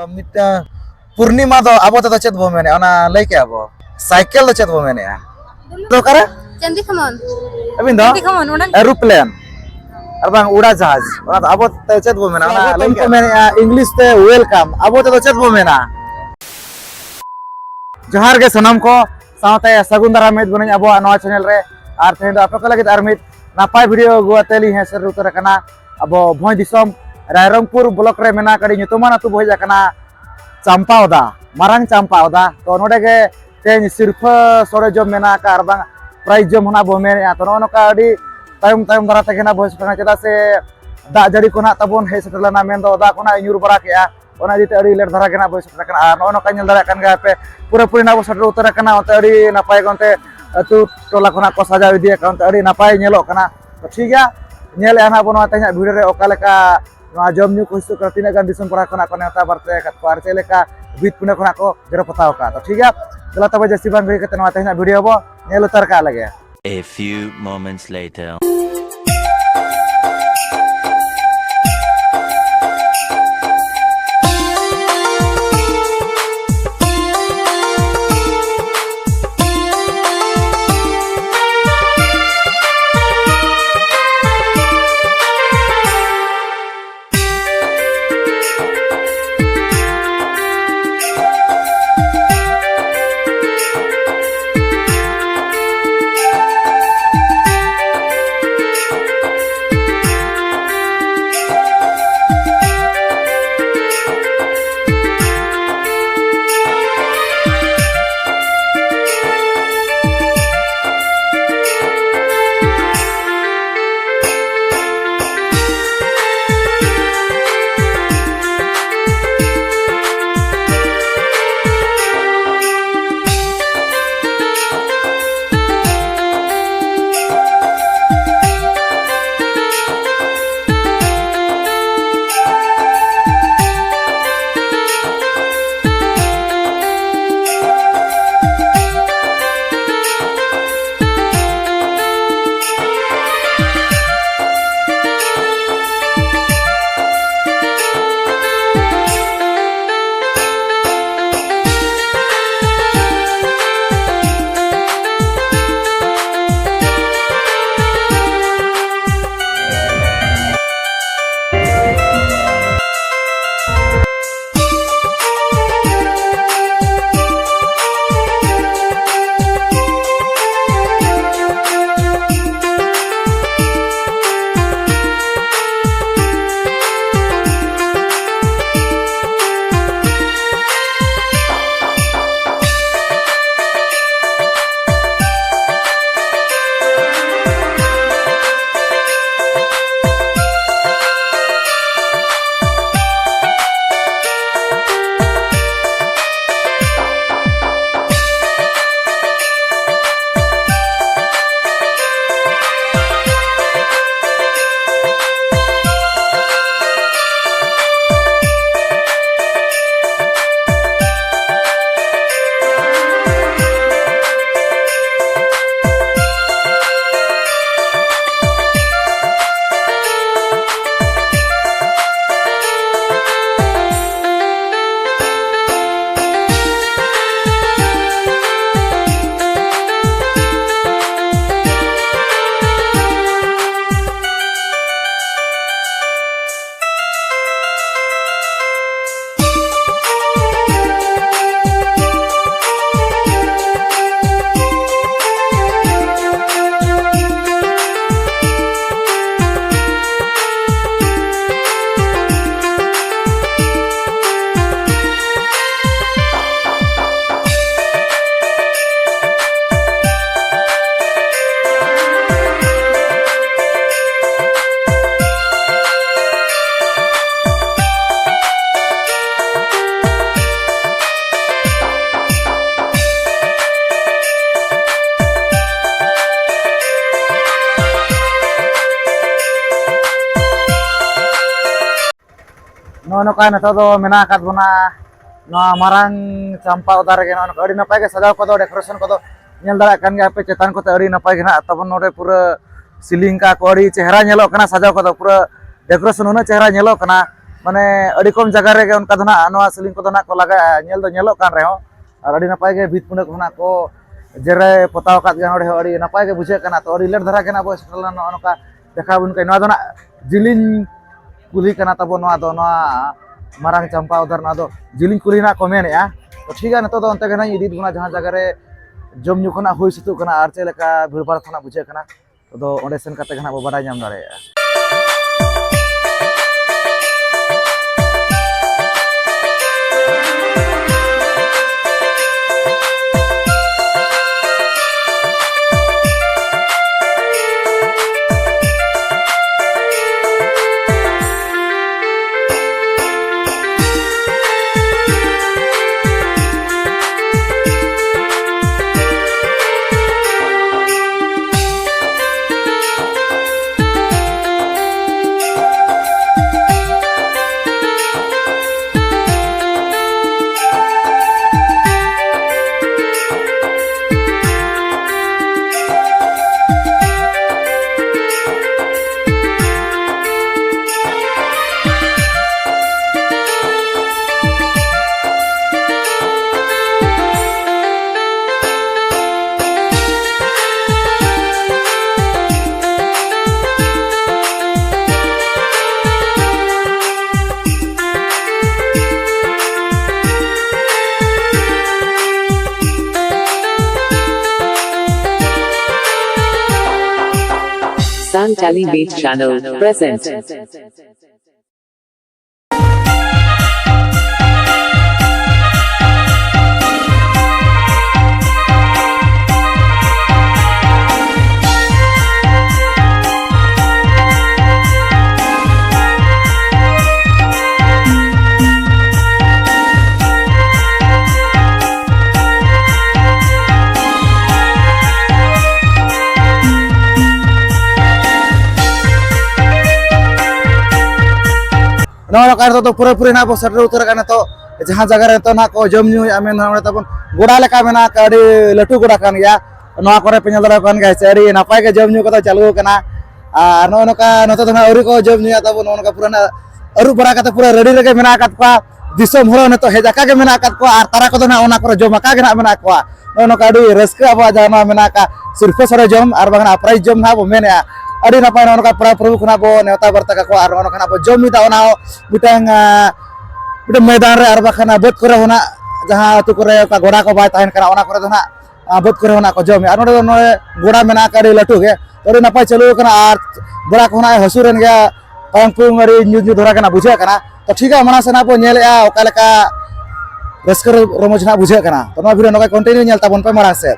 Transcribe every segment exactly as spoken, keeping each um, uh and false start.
ᱢᱤᱫᱴᱟᱝ ᱯᱩᱨᱱᱤᱢᱟ ᱫᱚ ᱟᱵᱚ ᱛᱮᱫᱚ ᱪᱮᱫ ᱵᱚ ᱢᱮᱱᱮᱫᱼᱟ? ᱚᱱᱟ ᱞᱟᱹᱭ ᱠᱮᱜᱼᱟ ᱵᱚ᱾ ᱥᱟᱭᱠᱮᱞ ᱫᱚ ᱪᱮᱫ ᱵᱚ ᱢᱮᱱᱮᱫᱼᱟ? ᱫᱚ ᱚᱠᱟᱨᱮ? ᱪᱟᱸᱫᱤ ᱠᱷᱟᱢᱚᱱ᱾ ᱟᱹᱵᱤᱱ ᱫᱚ? ᱪᱟᱸᱫᱤ ᱠᱷᱟᱢᱚᱱ, ᱚᱱᱟ ᱮᱨᱳᱯᱞᱮᱱ᱾ ᱟᱨ ᱵᱟᱝ ᱩᱲᱟ ᱡᱟᱦᱟᱡᱽ, ᱚᱱᱟ ᱫᱚ ᱟᱵᱚ ᱛᱮ ᱪᱮᱫ ᱵᱚ ᱢᱮᱱᱟ? ᱚᱱᱟ ᱥᱟᱵᱚᱛᱚᱱ ᱞᱟᱹᱭ ᱠᱚ ᱠᱮᱫ᱾ ᱢᱮᱱᱮᱫᱼᱟ, ᱤᱝᱞᱤᱥ ᱛᱮ ᱳᱭᱮᱞᱠᱟᱢ, ᱟᱵᱚ ᱛᱮᱫᱚ ᱪᱮᱫ ᱵᱚ ᱢᱮᱱᱟ? ᱡᱚᱦᱟᱨ ᱜᱮ ᱥᱟᱱᱟᱢ ᱠᱚ, ᱥᱟᱶᱛᱮ ᱥᱟᱹᱜᱩᱱ ᱫᱟᱨᱟᱢ ᱢᱮᱫ ᱵᱚᱱᱟᱹᱧ ᱟᱵᱚᱣᱟᱜ ᱱᱚᱣᱟ ᱪᱮᱱᱮᱞ ᱨᱮ᱾ ᱟᱨ ᱛᱮᱦᱮᱧ ᱫᱚ ᱟᱯᱮ ᱠᱚ ᱞᱟᱹᱜᱤᱫ ᱟᱨ ᱢᱤᱫ ᱱᱟᱯᱟᱭ ᱵᱷᱤᱰᱤᱭᱳ ᱟᱹᱜᱩ ᱟᱛᱮ ᱞᱤᱧ ᱦᱮᱡ ᱥᱮᱴᱮᱨ ᱩᱛᱟᱹᱨ ᱟᱠᱟᱱᱟ᱾ ᱟᱵᱚ ᱵᱷᱚᱸᱡᱽ ᱫᱤᱥᱚᱢ ᱨᱟᱭᱨᱚᱝᱯᱩᱨ ᱵᱞᱚᱠ ᱨᱮ ᱢᱮᱱᱟᱜ ᱟᱹᱰᱤ ᱧᱩᱛᱩᱢᱟᱱ ᱟᱹᱛᱩ ᱵᱚ ᱦᱮᱡ ᱟᱠᱟᱱᱟ, ᱪᱟᱢᱯᱟ ᱚᱫᱟ, ᱢᱟᱨᱟᱝ ᱪᱟᱢᱯᱟ ᱚᱫᱟ᱾ ᱛᱚ ᱱᱚᱰᱮ ᱜᱮ ᱛᱮᱦᱮᱧ ᱥᱤᱨᱯᱷᱟᱹ ᱥᱚᱲᱮ ᱡᱚᱢ ᱢᱮᱱᱟᱜ ᱟᱠᱟᱫ ᱟᱨ ᱵᱟᱝ ᱯᱨᱟᱭᱤᱡᱽ ᱡᱚᱢ ᱦᱚᱸ ᱱᱟᱜ ᱵᱚ ᱢᱮᱱᱮᱫᱼᱟ᱾ ᱛᱚ ᱱᱚᱜᱼᱚ ᱱᱚᱝᱠᱟ ᱟᱹᱰᱤ ᱛᱟᱭᱚᱢ ᱛᱟᱭᱚᱢ ᱫᱷᱟᱨᱟ ᱛᱮᱜᱮ ᱱᱟᱜ ᱵᱚ ᱦᱮᱡ ᱥᱮᱴᱮᱨ ᱟᱠᱟᱱᱟ, ᱪᱮᱫᱟᱜ ᱥᱮ ᱫᱟᱜ ᱡᱟᱹᱲᱤ ᱠᱚ ᱱᱟᱜ ᱛᱟᱵᱚᱱ ᱦᱮᱡ ᱥᱮᱴᱮᱨ ᱞᱮᱱᱟ, ᱢᱮᱱᱫᱚ ᱚᱫᱟ ᱠᱚ ᱱᱟᱜ ᱧᱩᱨ ᱵᱟᱲᱟ ᱠᱮᱜᱼᱟ᱾ ᱚᱱᱟ ᱤᱫᱤ ᱛᱮ ᱟᱹᱰᱤ ᱞᱮᱴ ᱫᱷᱟᱨᱟ ᱜᱮ ᱱᱟᱜ ᱵᱚ ᱦᱮᱡ ᱥᱮᱴᱮᱨ ᱟᱠᱟᱱᱟ᱾ ᱟᱨ ᱱᱚᱜᱼᱚ ᱱᱚᱝᱠᱟ ᱧᱮᱞ ᱫᱟᱲᱮᱭᱟᱜ ᱠᱟᱱ ᱜᱮᱭᱟ ᱯᱮ, ᱯᱩᱨᱟᱹᱯᱩᱨᱤ ᱱᱟᱜ ᱵᱚ ᱥᱮᱴᱮᱨ ᱩᱛᱟᱹᱨ ᱟᱠᱟᱱᱟ᱾ ᱚᱱᱛᱮ ᱟᱹᱰᱤ ᱱᱟᱯᱟᱭ ᱜᱮ ᱚᱱᱛᱮ ᱟᱹᱛᱩ ᱴᱚᱞᱟ ᱠᱷᱚᱱᱟᱜ ᱠᱚ ᱥᱟᱡᱟᱣ ᱤᱫᱤᱭᱟᱠᱟᱫ, ᱚᱱᱛᱮ ᱟᱹᱰᱤ ᱱᱟᱯᱟᱭ ᱧᱮᱞᱚᱜ ᱠᱟᱱᱟ᱾ ᱛᱚ ᱴᱷᱤᱠ ᱜᱮᱭᱟ, ᱧᱮᱞᱮᱫᱼᱟ ᱱᱟᱜ ᱵᱚ ᱱᱚᱣᱟ ᱛᱮᱦᱮᱧᱟᱜ ᱵᱷᱤᱰᱤᱭᱳ ᱨᱮ ᱚᱠᱟ ᱞᱮᱠᱟ ᱱᱚᱣᱟ ᱡᱚᱢ ᱧᱩ ᱠᱚ ᱦᱤᱡᱩᱜ ᱠᱟᱱᱟ, ᱛᱤᱱᱟᱹᱜ ᱜᱟᱱ ᱫᱤᱥᱚᱢ ᱯᱟᱲᱟ ᱠᱷᱚᱱᱟᱜ ᱠᱚ ᱱᱮᱣᱛᱟ ᱵᱟᱨᱛᱮ ᱟᱠᱟᱫ ᱠᱚᱣᱟ ᱟᱨ ᱪᱮᱫ ᱞᱮᱠᱟ ᱵᱷᱤᱛ ᱯᱤᱸᱰᱟᱹ ᱠᱷᱚᱱᱟᱜ ᱠᱚ ᱡᱚᱨᱚ ᱯᱚᱛᱟᱣ ᱟᱠᱟᱫ᱾ ᱛᱚ ᱴᱷᱤᱠ ᱜᱮᱭᱟ, ᱫᱮᱞᱟ ᱛᱚᱵᱮ ᱡᱟᱹᱥᱛᱤ ᱵᱟᱝ ᱜᱷᱟᱹᱲᱤ ᱠᱟᱛᱮ ᱱᱚᱣᱟ ᱛᱮᱦᱮᱧᱟᱜ ᱵᱷᱤᱰᱤᱭᱳ ᱵᱚ ᱧᱮᱞ ᱩᱛᱟᱹᱨ ᱠᱟᱜ ᱞᱮᱜᱮ᱾ A few moments later. ᱱᱚᱜᱼᱚ ᱱᱚᱝᱠᱟ ᱱᱤᱛᱚᱜ ᱫᱚ ᱢᱮᱱᱟᱜ ᱟᱠᱟᱫ ᱵᱚᱱᱟ ᱱᱚᱣᱟ ᱢᱟᱨᱟᱝ ᱪᱟᱢᱯᱟ ᱚᱫᱟ ᱨᱮᱜᱮ᱾ ᱱᱚᱜᱼᱚ ᱱᱚᱝᱠᱟ ᱟᱹᱰᱤ ᱱᱟᱯᱟᱭ ᱜᱮ ᱥᱟᱡᱟᱣ ᱠᱚᱫᱚ, decoration ᱠᱚᱫᱚ ᱧᱮᱞ ᱫᱟᱲᱮᱭᱟᱜ ᱠᱟᱱ ᱜᱮᱭᱟ ᱯᱮ ᱪᱮᱛᱟᱱ ᱠᱚᱛᱮ, ᱟᱹᱰᱤ ᱱᱟᱯᱟᱭ ᱜᱮ ᱱᱟᱜ ᱛᱟᱵᱚᱱ ᱱᱚᱰᱮ ᱯᱩᱨᱟᱹ ceiling ᱠᱟᱜᱼᱟ ᱠᱚ, ᱟᱹᱰᱤ ᱪᱮᱦᱨᱟ ᱧᱮᱞᱚᱜ ᱠᱟᱱᱟ ᱥᱟᱡᱟᱣ ᱠᱚᱫᱚ, ᱯᱩᱨᱟᱹ decoration ᱩᱱᱟᱹᱜ ᱪᱮᱦᱨᱟ ᱧᱮᱞᱚᱜ ᱠᱟᱱᱟ᱾ ᱢᱟᱱᱮ ᱟᱹᱰᱤ ᱠᱚᱢ ᱡᱟᱭᱜᱟ ᱨᱮᱜᱮ ᱚᱱᱠᱟ ᱫᱚ ᱱᱟᱜ ᱱᱚᱣᱟ ceiling ᱠᱚᱫᱚ ᱱᱟᱜ ᱠᱚ ᱞᱟᱜᱟᱜᱼᱟ, ᱧᱮᱞ ᱫᱚ ᱧᱮᱞᱚᱜ ᱠᱟᱱ ᱨᱮᱦᱚᱸ᱾ ᱟᱨ ᱟᱹᱰᱤ ᱱᱟᱯᱟᱭ ᱜᱮ ᱵᱷᱤᱛ ᱯᱤᱸᱰᱟᱹ ᱠᱚ ᱱᱟᱜ ᱠᱚ ᱡᱮᱨᱮᱲ ᱯᱚᱛᱟᱣ ᱟᱠᱟᱫ ᱜᱮᱭᱟ ᱱᱚᱰᱮ ᱦᱚᱸ, ᱟᱹᱰᱤ ᱱᱟᱯᱟᱭ ᱜᱮ ᱵᱩᱡᱷᱟᱹᱜ ᱠᱟᱱᱟ᱾ ᱛᱚ ᱟᱹᱰᱤ late ᱫᱷᱟᱨᱟ ᱜᱮ ᱱᱟᱜ ᱵᱚ ᱥᱮᱴᱮᱨ ᱞᱮᱱᱟ ᱱᱚᱜᱼᱚ ᱱᱚᱝᱠᱟ ᱫᱮᱠᱷᱟᱣ ᱟᱵᱚᱱ ᱠᱟᱱᱟ᱾ ᱱᱚᱣᱟ ᱫᱚ ᱱᱟᱜ ᱡᱤᱞᱤᱧ ᱠᱩᱞᱦᱤ ᱠᱟᱱᱟ ᱛᱟᱵᱚ ᱱᱚᱣᱟ ᱫᱚ, ᱱᱚᱣᱟ ᱢᱟᱨᱟᱝ ᱪᱟᱢᱯᱟ ᱚᱫᱟ ᱨᱮ ᱱᱚᱣᱟ ᱫᱚ ᱡᱤᱞᱤᱧ ᱠᱩᱞᱦᱤ ᱱᱟᱜ ᱠᱚ ᱢᱮᱱᱮᱫᱼᱟ᱾ ᱛᱚ ᱴᱷᱤᱠ ᱜᱮᱭᱟ, ᱱᱤᱛᱚᱜ ᱫᱚ ᱚᱱᱛᱮ ᱜᱮ ᱱᱟᱜ ᱤᱧ ᱤᱫᱤᱭᱮᱫ ᱵᱚᱱᱟ ᱡᱟᱦᱟᱸ ᱡᱟᱭᱜᱟ ᱨᱮ ᱡᱚᱢ ᱧᱩ ᱠᱷᱚᱱᱟᱜ ᱦᱩᱭ ᱥᱟᱹᱛᱚᱜ ᱠᱟᱱᱟ ᱟᱨ ᱪᱮᱫ ᱞᱮᱠᱟ ᱵᱷᱤᱲ ᱵᱷᱟᱲ ᱠᱷᱚᱱᱟᱜ ᱵᱩᱡᱷᱟᱹᱜ ᱠᱟᱱᱟ᱾ ᱟᱫᱚ ᱚᱸᱰᱮ ᱥᱮᱱ ᱠᱟᱛᱮ ᱜᱮ ᱱᱟᱜ ᱵᱚ ᱵᱟᱰᱟᱭ ᱧᱟᱢ ᱫᱟᱲᱮᱭᱟᱜᱼᱟ᱾ Santali Beat Channel present. ᱱᱚᱜᱼᱚ ᱱᱚᱝᱠᱟ ᱱᱤᱛᱚᱜ ᱫᱚ ᱯᱩᱨᱟᱹᱯᱩᱨᱤ ᱱᱟᱦᱟᱜ ᱵᱚ ᱥᱮᱴᱮᱨ ᱩᱛᱟᱹᱨ ᱟᱠᱟᱱᱟ ᱱᱤᱛᱚᱜ ᱡᱟᱦᱟᱸ ᱡᱟᱭᱜᱟ ᱨᱮ ᱱᱤᱛᱚᱜ ᱱᱟᱦᱟᱜ ᱠᱚ ᱡᱚᱢ ᱧᱩᱭᱮᱫᱼᱟ, ᱢᱮᱱ ᱫᱚ ᱱᱚᱰᱮ ᱛᱟᱵᱚᱱ ᱜᱚᱰᱟ ᱞᱮᱠᱟ ᱢᱮᱱᱟᱜ ᱟᱠᱟᱫ, ᱟᱹᱰᱤ ᱞᱟᱹᱴᱩ ᱜᱚᱰᱟ ᱠᱟᱱ ᱜᱮᱭᱟ᱾ ᱱᱚᱣᱟ ᱠᱚᱨᱮ ᱯᱮ ᱧᱮᱞ ᱫᱟᱲᱮᱭᱟᱜ ᱠᱟᱱ ᱜᱮᱭᱟ ᱥᱮ ᱟᱹᱰᱤ ᱱᱟᱯᱟᱭ ᱜᱮ ᱡᱚᱢ ᱧᱩ ᱠᱚᱫᱚ ᱪᱟᱹᱞᱩ ᱟᱠᱟᱱᱟ᱾ ᱟᱨ ᱱᱚᱜᱼᱚ ᱱᱚᱝᱠᱟ ᱱᱚᱛᱮ ᱫᱚ ᱱᱟᱦᱟᱜ ᱟᱹᱣᱨᱤ ᱠᱚ ᱡᱚᱢ ᱧᱩᱭᱟ ᱛᱟᱵᱚᱱ, ᱱᱚᱜᱼᱚ ᱱᱚᱝᱠᱟ ᱯᱩᱨᱟᱹ ᱱᱟᱦᱟᱜ ᱟᱹᱨᱩᱵ ᱵᱟᱲᱟ ᱠᱟᱛᱮ ᱯᱩᱨᱟᱹ ᱨᱮᱰᱤ ᱨᱮᱜᱮ ᱢᱮᱱᱟᱜ ᱟᱠᱟᱫ ᱠᱚᱣᱟ᱾ ᱫᱤᱥᱚᱢ ᱦᱚᱲ ᱦᱚᱸ ᱱᱤᱛᱚᱜ ᱦᱮᱡ ᱟᱠᱟ ᱜᱮ ᱢᱮᱱᱟᱜ ᱟᱠᱟᱫ ᱠᱚᱣᱟ ᱟᱨ ᱛᱟᱨᱟ ᱠᱚᱫᱚ ᱱᱟᱦᱟᱜ ᱚᱱᱟ ᱠᱚᱨᱮ ᱡᱚᱢ ᱟᱠᱟ ᱜᱮ ᱱᱟᱦᱟᱜ ᱢᱮᱱᱟᱜ ᱠᱚᱣᱟ᱾ ᱱᱚᱜᱼᱚ ᱱᱚᱝᱠᱟ ᱟᱹᱰᱤ ᱨᱟᱹᱥᱠᱟᱹ ᱟᱵᱚᱣᱟᱜ ᱡᱟᱦᱟᱸ ᱱᱚᱣᱟ ᱢᱮᱱᱟᱜ ᱟᱠᱟᱫ ᱥᱤᱨᱯᱟᱹ ᱥᱚᱨᱮ ᱡᱚᱢ ᱟᱨ ᱵᱟᱝ ᱱᱟᱦᱟᱜ ᱯᱨᱟᱭᱤᱡᱽ ᱡᱚᱢ ᱱᱟᱦᱟᱜ ᱵᱚ ᱢᱮᱱᱮᱫᱼᱟ᱾ ᱟᱹᱰᱤ ᱱᱟᱯᱟᱭ ᱱᱚᱜᱼᱚ ᱱᱚᱝᱠᱟ ᱯᱮᱲᱟ ᱯᱨᱚᱵᱷᱩ ᱠᱷᱚᱱᱟᱜ ᱵᱚ ᱱᱮᱣᱛᱟ ᱵᱟᱨᱛᱮ ᱠᱟᱠᱚᱣᱟ ᱟᱨ ᱱᱚᱜᱼᱚ ᱱᱚᱝᱠᱟ ᱱᱟᱦᱟᱜ ᱵᱚ ᱡᱚᱢ ᱢᱤᱫᱟ, ᱚᱱᱟ ᱦᱚᱸ ᱢᱤᱫᱴᱟᱝ, ᱟᱸ, ᱢᱤᱫᱴᱟᱝ ᱢᱚᱭᱫᱟᱱ ᱨᱮ ᱟᱨ ᱵᱟᱠᱷᱟᱱ ᱵᱟᱹᱫᱽ ᱠᱚᱨᱮ ᱦᱚᱸ ᱱᱟᱦᱟᱜ ᱡᱟᱦᱟᱸ ᱟᱹᱛᱩ ᱠᱚᱨᱮ ᱚᱱᱠᱟ ᱜᱚᱰᱟ ᱠᱚ ᱵᱟᱭ ᱛᱟᱦᱮᱱ ᱠᱟᱱᱟ, ᱚᱱᱟ ᱠᱚᱨᱮ ᱫᱚ ᱱᱟᱦᱟᱜ ᱟᱨ ᱵᱟᱹᱫᱽ ᱠᱚᱨᱮ ᱦᱚᱸ ᱱᱟᱜ ᱠᱚ ᱡᱚᱢᱮᱫᱼᱟ᱾ ᱟᱨ ᱱᱚᱰᱮ ᱫᱚ ᱱᱚᱰᱮ ᱜᱚᱰᱟ ᱢᱮᱱᱟᱜ ᱟᱠᱟᱫ ᱟᱹᱰᱤ ᱞᱟᱹᱴᱩ ᱜᱮ, ᱟᱹᱰᱤ ᱱᱟᱯᱟᱭ ᱪᱟᱹᱞᱩ ᱟᱠᱟᱱᱟ᱾ ᱟᱨ ᱵᱮᱲᱟ ᱠᱚᱦᱚᱸ ᱱᱟᱜ ᱦᱟᱹᱥᱩᱨ ᱮᱱ ᱜᱮᱭᱟ, ᱯᱟᱭᱟᱝ ᱯᱩᱭᱩᱝ ᱟᱹᱰᱤ ᱧᱩᱛ ᱧᱩᱛ ᱫᱷᱟᱨᱟ ᱜᱮ ᱱᱟᱜ ᱵᱩᱡᱷᱟᱹᱜ ᱠᱟᱱᱟ᱾ ᱛᱚ ᱴᱷᱤᱠ ᱜᱮᱭᱟ, ᱢᱟᱲᱟᱝ ᱥᱮᱫ ᱱᱟᱜ ᱵᱚ ᱧᱮᱞᱮᱫᱼᱟ ᱚᱠᱟ ᱞᱮᱠᱟ ᱨᱟᱹᱥᱠᱟᱹ ᱨᱚᱢᱚᱡᱽ ᱱᱟᱜ ᱵᱩᱡᱷᱟᱹᱜ ᱠᱟᱱᱟ᱾ ᱛᱚ ᱱᱚᱣᱟ ᱵᱷᱤᱰᱤᱭᱳ ᱱᱚᱝᱠᱟ ᱠᱚᱱᱴᱤᱱᱤᱭᱩ ᱧᱮᱞ ᱛᱟᱵᱚᱱ ᱯᱮ ᱢᱟᱲᱟᱝ ᱥᱮᱫ᱾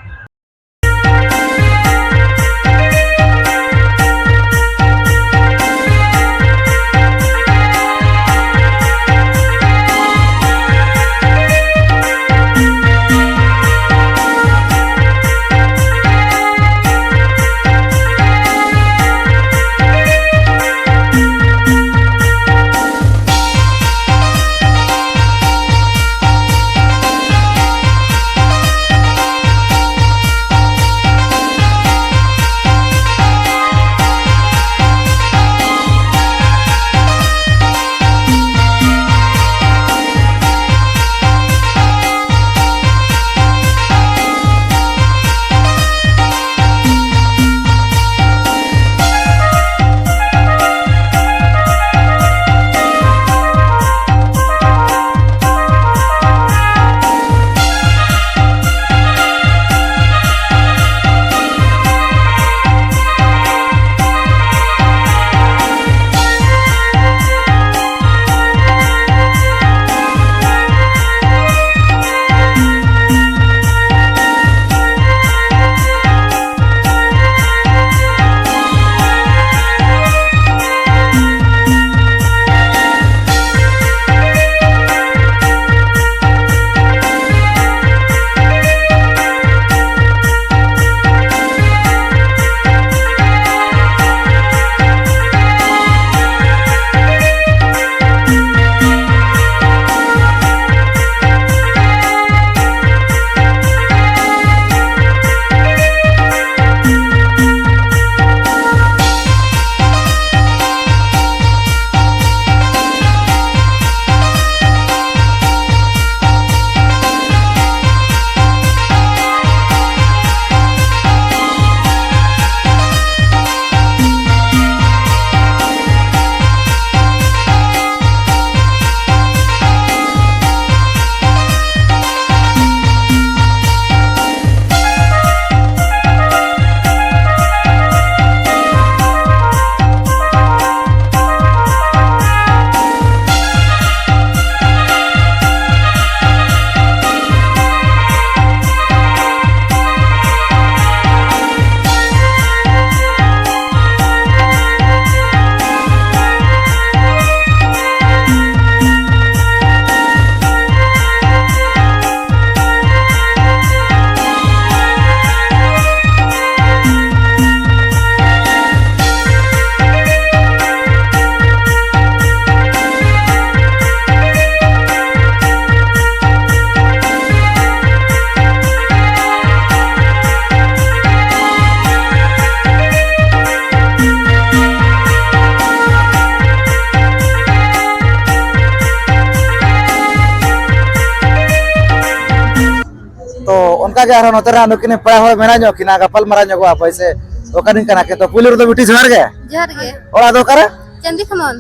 ᱜᱮ ᱟᱨᱦᱚᱸ ᱱᱚᱛᱮ ᱨᱮ ᱱᱩᱠᱤᱱ ᱯᱮᱲᱟ ᱦᱚᱲ ᱢᱮᱱᱟᱜ ᱧᱚᱜ ᱠᱤᱱᱟ, ᱜᱟᱯᱟᱞ ᱢᱟᱨᱟᱣ ᱧᱚᱜᱚᱜᱼᱟ ᱯᱮ ᱥᱮ ᱚᱠᱟᱨᱮᱱ ᱠᱟᱱᱟ ᱠᱤᱱ? ᱛᱚ ᱯᱩᱭᱞᱩ ᱨᱮᱫᱚ ᱵᱤᱴᱤ ᱡᱚᱦᱟᱨ ᱜᱮ᱾ ᱡᱚᱦᱟᱨ ᱜᱮ᱾ ᱚᱲᱟᱜ ᱫᱚ ᱚᱠᱟᱨᱮ? ᱪᱟᱸᱫᱤ ᱠᱷᱚᱢᱚᱱ᱾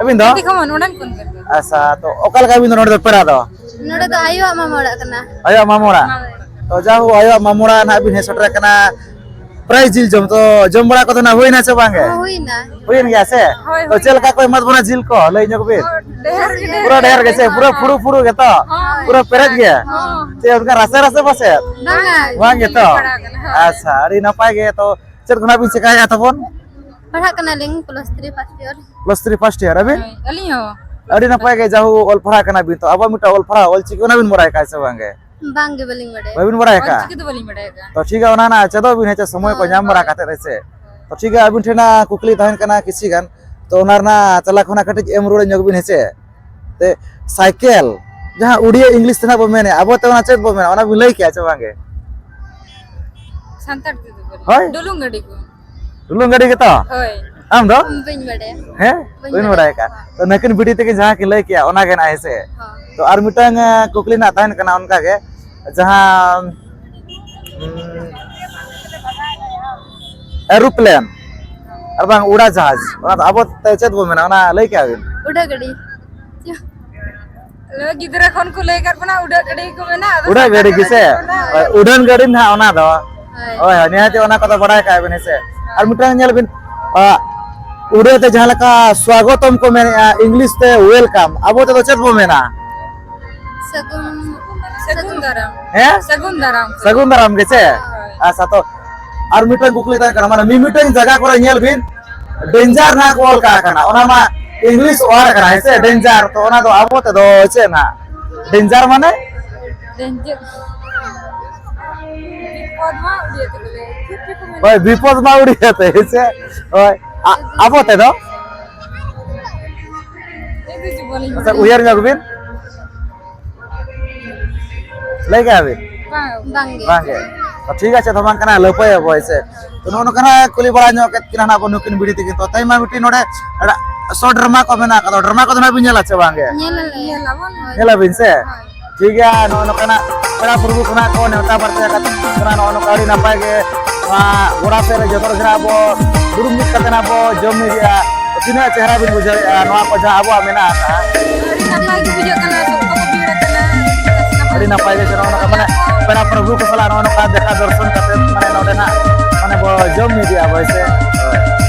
ᱟᱹᱵᱤᱱ ᱫᱚ? ᱪᱟᱸᱫᱤ ᱠᱷᱚᱢᱚᱱ, ᱚᱸᱰᱮᱱ ᱠᱚ᱾ ᱟᱪᱪᱷᱟ, ᱛᱚ ᱚᱠᱟ ᱞᱮᱠᱟ ᱟᱹᱵᱤᱱ ᱫᱚ ᱱᱚᱰᱮ ᱫᱚ ᱯᱮᱲᱟ ᱫᱚ? ᱱᱚᱰᱮ ᱫᱚ ᱟᱭᱳᱣᱟᱜ ᱢᱟᱢᱟ ᱚᱲᱟᱜ ᱠᱟᱱᱟ᱾ ᱟᱭᱳᱣᱟᱜ ᱢᱟᱢᱟ ᱚᱲᱟᱜ? ᱢᱟᱢᱟ ᱚᱲᱟᱜ᱾ ᱛᱚ ᱡᱟᱦᱳ, ᱟᱭᱳᱣᱟᱜ ᱢᱟᱢᱟ ᱚᱲᱟᱜ ᱱᱟᱦᱟᱜ ᱵᱤᱱ ᱦᱮᱡ ᱥᱮᱴᱮᱨ ᱟᱠᱟᱱᱟ, ᱯᱨᱟᱭ ᱡᱤᱞ ᱡᱚᱢ, ᱛᱚ ᱡᱚᱢ ᱵᱟᱲᱟ ᱠᱚᱫᱚ ᱱᱟᱦᱟᱜ ᱦᱩᱭᱱᱟ ᱥᱮ ᱵᱟᱝ ᱜᱮ? ᱦᱚᱸ, ᱦᱩᱭᱱᱟ᱾ ᱦᱩᱭᱮᱱ ᱜᱮᱭᱟ ᱥᱮ? ᱦᱳᱭ, ᱛᱚ ᱦᱩᱭᱱᱟ᱾ ᱪᱮᱫ ᱞᱮᱠᱟ ᱠᱚ ᱮᱢᱟᱫ ᱵᱚᱱᱟ ᱡᱤᱞ ᱠᱚ, ᱞᱟᱹᱭ ᱧᱚᱜ ᱵᱤᱱ? ᱰᱷᱮᱨ ᱜᱮ, ᱰᱷᱮᱨ ᱯᱩᱨᱟᱹ ᱜᱮ, ᱰᱷᱮᱨ ᱜᱮ ᱥᱮ? ᱰᱷᱮᱨ ᱯᱩᱨᱟᱹ ᱜᱮ᱾ ᱯᱷᱩᱲᱩ ᱯᱷᱩᱲᱩ ᱜᱮᱛᱚ? ᱦᱳᱭ᱾ ᱯᱩᱨᱟᱹ ᱯᱮᱨᱮᱡ ᱜᱮ? ᱦᱚᱸ᱾ ᱪᱮᱫ ᱚᱱᱠᱟ ᱨᱟᱥᱮ ᱨᱟᱥᱮ ᱯᱟᱥᱮ? ᱵᱟᱝᱟ᱾ ᱵᱟᱝ ᱜᱮᱛᱚ? ᱯᱟᱲᱟᱣ ᱠᱟᱱᱟ, ᱦᱳᱭ᱾ ᱟᱪᱪᱷᱟ, ᱟᱹᱰᱤ ᱱᱟᱯᱟᱭ ᱜᱮ᱾ ᱛᱚ ᱪᱮᱫ ᱠᱷᱚᱱᱟᱜ ᱵᱤᱱ ᱪᱮᱠᱟᱭᱮᱫᱼᱟ ᱛᱟᱵᱚᱱ? ᱯᱟᱲᱦᱟᱜ ᱠᱟᱱᱟᱞᱤᱧ class three first year᱾ Class three first year ᱟᱹᱵᱤᱱ? ᱦᱳᱭ, ᱟᱹᱞᱤᱧ ᱦᱚᱸ᱾ ᱟᱹᱰᱤ ᱱᱟᱯᱟᱭ ᱜᱮ, ᱡᱟᱦᱳ ᱚᱞ ᱯᱟᱲᱦᱟᱜ ᱠᱟᱱᱟ ᱵᱤᱱ, ᱛᱚ ᱟᱵᱚᱣᱟᱜ ᱢᱤᱫᱴᱟᱝ ᱚᱞ ᱯᱟᱲᱦᱟᱣ ᱚᱞ ᱪᱤᱠᱤ ᱚᱱᱟ ᱵᱤᱱ ᱵᱟᱲᱟᱭ ᱠᱟᱜᱼᱟ ᱥᱮ ᱵᱟᱝ ᱜᱮ? ᱵᱟᱝ ᱜᱮ, ᱵᱟᱹᱞᱤᱧ ᱵᱟᱲᱟᱭᱟ᱾ ᱵᱟᱹᱵᱤᱱ ᱵᱟᱲᱟᱭ ᱠᱟᱜᱼᱟ? ᱚᱞ ᱪᱤᱠᱤ ᱫᱚ ᱵᱟᱹᱞᱤᱧ ᱵᱟᱲᱟᱭ ᱠᱟᱜᱼᱟ᱾ ᱛᱚ ᱴᱷᱤᱠ ᱜᱮᱭᱟ, ᱚᱱᱟ ᱨᱮᱱᱟᱜ ᱪᱮᱫᱚᱜ ᱵᱤᱱ ᱦᱮᱸ ᱪᱮ, ᱥᱚᱢᱚᱭ ᱠᱚ ᱦᱳᱭ, ᱧᱟᱢ ᱵᱟᱲᱟ ᱦᱳᱭ᱾ ᱠᱟᱛᱮᱫ ᱦᱮᱸ ᱪᱮ᱾ ᱛᱚ ᱴᱷᱤᱠ ᱜᱮᱭᱟ, ᱟᱹᱵᱤᱱ ᱴᱷᱮᱱ ᱱᱟᱜ ᱠᱩᱠᱞᱤ ᱛᱟᱦᱮᱱ ᱠᱟᱱᱟ ᱠᱤᱪᱷᱤ ᱜᱟᱱ, ᱛᱚ ᱚᱱᱟ ᱨᱮᱱᱟᱜ ᱛᱮᱞᱟ ᱠᱷᱚᱱᱟᱜ ᱠᱟᱹᱴᱤᱡ ᱮᱢ ᱨᱩᱣᱟᱹᱲ ᱧᱚᱜ ᱵᱤᱱ ᱦᱮᱸ ᱪᱮ᱾ ᱛᱮ ᱥᱟᱭᱠᱮᱞ, ᱡᱟᱦᱟᱸ ᱩᱲᱤᱭᱟ English ᱛᱮ ᱱᱟᱜ ᱵᱚ ᱢᱮᱱᱮᱫᱼᱟ, ᱟᱵᱚ ᱛᱮ ᱚᱱᱟ ᱪᱮᱫ ᱵᱚ ᱢᱮᱱᱟ, ᱚᱱᱟ ᱵᱤᱱ ᱞᱟᱹᱭ ᱠᱮᱭᱟ ᱪᱮ ᱵᱟᱝ ᱜᱮ? ᱥᱟᱱᱛᱟᱲ ᱛᱮᱫᱚ ᱵᱟᱹᱞᱤᱧ ᱦᱳᱭ᱾ ᱰᱩᱞᱩᱝ ᱜᱟᱹᱰᱤ ᱠᱚ᱾ ᱰᱩᱞᱩᱝ ᱜᱟᱹᱰᱤ ᱜᱮᱛᱚ? ᱦᱳᱭ᱾ ᱟᱢ ᱫᱚ? ᱵᱟᱹᱧ ᱵᱟᱰᱟᱭᱟ᱾ ᱦᱮᱸ? ᱵᱟᱹᱧ ᱵᱟᱹᱧ ᱵᱟᱰᱟᱭᱟ᱾ ᱵᱟᱰᱟᱭ ᱠᱟᱜᱼᱟ᱾ ᱛᱚ ᱱᱟᱹᱠᱤᱱ ᱵᱤᱴᱤ ᱛᱟᱹᱠᱤᱱ ᱡᱟᱦᱟᱸ ᱠᱤᱱ ᱞᱟᱹᱭ ᱠᱮᱜᱼᱟ, ᱚᱱᱟ ᱜᱮ ᱱᱟᱜ ᱦᱮᱸ ᱥᱮ? ᱦᱚᱸ᱾ ᱛᱚ ᱟᱨ ᱢᱤᱫᱴᱟᱝ, ᱮ, ᱠᱩᱠᱞᱤ ᱱᱟᱜ ᱛᱟᱦᱮᱱ ᱠᱟᱱᱟ ᱚᱱᱠᱟ ᱜᱮ, ᱡᱟᱦᱟᱸ, ᱩᱸ, aeroplane, ᱟᱨ ᱵᱟᱝ ᱩᱲᱟ ᱡᱟᱦᱟᱡᱽ, ᱚᱱᱟ ᱫᱚ ᱟᱵᱚ ᱛᱮ ᱪᱮᱫ ᱵᱚ ᱢᱮᱱᱟ, ᱚᱱᱟ ᱞᱟᱹᱭ ᱠᱮᱜᱼᱟ ᱵᱤᱱ? ᱩᱰᱟᱹ ᱜᱟᱹᱰᱤ᱾ ᱟᱞᱮ ᱜᱤᱫᱽᱨᱟᱹ ᱠᱷᱚᱱ ᱠᱚ ᱞᱟᱹᱭ ᱠᱟᱫ ᱵᱚᱱᱟ ᱩᱰᱟᱹᱜ ᱜᱟᱹᱰᱤ ᱠᱚ ᱢᱮᱱᱟ, ᱟᱫᱚ ᱩᱰᱟᱹᱜ ᱥᱟᱱᱛᱟᱲ ᱜᱟᱹᱰᱤ ᱛᱮᱫᱚ ᱜᱮᱥᱮ? ᱪᱮᱫ ᱠᱚ ᱢᱮᱱᱟ? ᱦᱳᱭ, ᱩᱰᱟᱹᱱ ᱜᱟᱹᱰᱤ ᱱᱟᱦᱟᱜ ᱚᱱᱟ ᱫᱚ᱾ ᱦᱳᱭ᱾ ᱦᱳᱭ, ᱦᱳᱭ, ᱱᱤᱦᱟᱹᱛᱤ ᱚᱱᱟ ᱠᱚᱫᱚ ᱵᱟᱲᱟᱭ ᱠᱟᱜ ᱵᱤᱱ, ᱦᱮᱸ ᱥᱮ? ᱟᱨ ᱢᱤᱫᱴᱟᱝ ᱧᱮᱞ ᱵᱤᱱ, ᱟ, ᱩᱲᱤᱭᱟ ᱛᱮ ᱡᱟᱦᱟᱸ ᱞᱮᱠᱟ ᱥᱣᱟᱜᱚᱛᱚᱢ ᱠᱚ ᱢᱮᱱᱮᱜᱼᱟ, English ᱛᱮ welcome, ᱟᱵᱚ ᱛᱮᱫᱚ ᱪᱮᱫ ᱵᱚ ᱢᱮᱱᱟ? ᱥᱟᱹᱜᱩᱱ, ᱥᱟᱹᱜᱩᱱ ᱫᱟᱨᱟᱢ᱾ ᱦᱮᱸ? ᱥᱟᱹᱜᱩᱱ ᱫᱟᱨᱟᱢ᱾ ᱥᱟᱹᱜᱩᱱ ᱫᱟᱨᱟᱢ ᱜᱮ ᱥᱮ? ᱦᱳᱭ᱾ ᱟᱪᱪᱷᱟ, ᱛᱚ ᱟᱨ ᱢᱤᱫᱴᱟᱝ ᱠᱩᱠᱞᱤ ᱛᱟᱦᱮᱸ ᱠᱟᱱᱟ, ᱢᱟᱱᱮ ᱢᱤᱢᱤᱫᱴᱟᱝ ᱡᱟᱭᱜᱟ ᱠᱚᱨᱮ ᱧᱮᱞ ᱵᱤᱱ, danger ᱱᱟᱦᱟᱜ ᱠᱚ ᱚᱞ ᱠᱟᱜ ᱠᱟᱱᱟ, ᱚᱱᱟ ᱢᱟ English word ᱠᱟᱱᱟ, ᱦᱮᱸ ᱥᱮ? Danger, ᱛᱚ ᱚᱱᱟ ᱫᱚ ᱟᱵᱚ ᱛᱮᱫᱚ ᱪᱮᱫ ᱱᱟᱦᱟᱜ? Danger ᱢᱟᱱᱮ? Danger᱾ ᱵᱤᱯᱚᱫ ᱢᱟ ᱩᱲᱤᱭᱟ ᱛᱮᱠᱚ ᱞᱟᱹᱭᱟ᱾ ᱪᱮᱫ ᱪᱚᱠᱚ ᱢᱮᱱᱟ? ᱦᱳᱭ, ᱵᱤᱯᱚᱫ ᱢᱟ ᱩᱲᱤᱭᱟ ᱛᱮ, ᱦᱮᱸ ᱥᱮ? ᱦᱳᱭ, ᱟ-, ᱟᱵᱚ ᱛᱮᱫᱚ? ᱤᱧ ᱫᱚ ᱪᱮᱫ ᱵᱟᱹᱞᱤᱧ ᱟᱪᱪᱷᱟ, ᱵᱟᱲᱟᱭᱟ᱾ ᱩᱭᱦᱟᱹᱨ ᱧᱚᱜ ᱵᱤᱱ᱾ ᱞᱟᱹᱭ ᱠᱮᱜᱼᱟ ᱵᱤᱱ? ᱵᱟᱝ᱾ ᱵᱟᱝ ᱜᱮ᱾ ᱵᱟᱝ ᱜᱮ᱾ ᱛᱚ, ᱴᱷᱤᱠ ᱟᱪᱷᱮ, ᱛᱚ ᱵᱟᱝ ᱠᱟᱱᱟ, ᱞᱟᱹᱯᱟᱹᱭ ᱟᱵᱚ, ᱦᱮᱸ ᱥᱮ? ᱛᱚ, ᱱᱚᱜᱼᱚ ᱱᱚᱝᱠᱟ ᱱᱟᱜ ᱠᱩᱞᱤ ᱵᱟᱲᱟ ᱧᱚᱜ ᱠᱮᱫ ᱠᱤᱱᱟ ᱱᱟᱜ ᱵᱚᱱ ᱱᱩᱠᱤᱱ ᱵᱤᱴᱤ ᱛᱟᱹᱠᱤᱱ᱾ ᱛᱚ, ᱛᱮᱦᱮᱧ ᱢᱟ ᱢᱤᱫᱴᱤᱡ ᱱᱚᱰᱮ ᱟᱲᱟᱜ short drama ᱠᱚ ᱢᱮᱱᱟᱜ ᱟᱠᱟᱫᱟ, drama ᱠᱚᱫᱚ ᱱᱟᱜ ᱵᱤᱱ ᱧᱮᱞᱟ ᱪᱮ ᱵᱟᱝ ᱜᱮ? ᱧᱮᱞ ᱟᱞᱮ᱾ ᱧᱮᱞ ᱟᱵᱚᱱ᱾ ᱧᱮᱞ ᱟᱵᱤᱱ ᱥᱮ? ᱦᱳᱭ᱾ ᱴᱷᱤᱠ ᱜᱮᱭᱟ, ᱱᱚᱜᱼᱚ ᱱᱚᱝᱠᱟᱱᱟᱜ ᱯᱮᱲᱟ ᱯᱨᱚᱵᱷᱩ ᱠᱷᱚᱱᱟᱜ ᱠᱚ ᱱᱮᱣᱛᱟ ᱵᱟᱨᱛᱮ ᱟᱠᱟᱫ ᱵᱚᱱᱟ, ᱱᱚᱜᱼᱚ ᱱᱚᱝᱠᱟ ᱟᱹᱰᱤ ᱱᱟᱯᱟᱭ ᱜᱮ ᱱᱚᱣᱟ ᱜᱚᱰᱟ ᱥᱮᱫ ᱨᱮ ᱡᱚᱛᱚ ᱦᱚᱲ ᱜᱮ ᱱᱟᱜ ᱟᱵᱚ ᱫᱩᱲᱩᱵ ᱢᱤᱫ ᱠᱟᱛᱮ ᱱᱟᱜ ᱵᱚ ᱡᱚᱢ ᱧᱩᱭᱮᱫᱼᱟ᱾ ᱛᱤᱱᱟᱹᱜ ᱪᱮᱦᱨᱟ ᱵᱤᱱ ᱵᱩᱡᱷᱟᱹᱣᱮᱫᱼᱟ ᱱᱚᱣᱟ ᱠᱚ ᱡᱟᱦᱟᱸ ᱟᱵᱚᱣᱟᱜ ᱢᱮᱱᱟᱜ ᱟᱠᱟᱫᱼᱟ? ᱟᱹᱰᱤ ᱱᱟᱯᱟᱭ ᱜᱮ ᱵᱩᱡᱷᱟᱹᱜ ᱠᱟᱱᱟ, ᱥᱚᱠᱛᱚ ᱠᱚ ᱵᱷᱤᱲ ᱟᱠᱟᱱᱟ᱾ ᱟᱹᱰᱤ ᱱᱟᱯᱟᱭ ᱜᱮ ᱥᱮ ᱱᱚᱜᱼᱚ ᱱᱚᱝᱠᱟ ᱢᱟᱱᱮ ᱯᱮᱲᱟ ᱯᱨᱚᱵᱷᱩ ᱠᱚ ᱥᱟᱞᱟᱜ ᱱᱚᱜᱼᱚ ᱱᱚᱝᱠᱟ ᱫᱮᱠᱷᱟ ᱫᱚᱨᱥᱚᱱ ᱠᱟᱛᱮ ᱢᱟᱱᱮ ᱱᱚᱰᱮ ᱱᱟᱜ ᱢᱟᱱᱮ ᱵᱚ ᱡᱚᱢ ᱧᱩ ᱤᱫᱤᱭᱟ ᱵᱚ, ᱦᱮᱸ ᱥᱮ? ᱦᱳᱭ᱾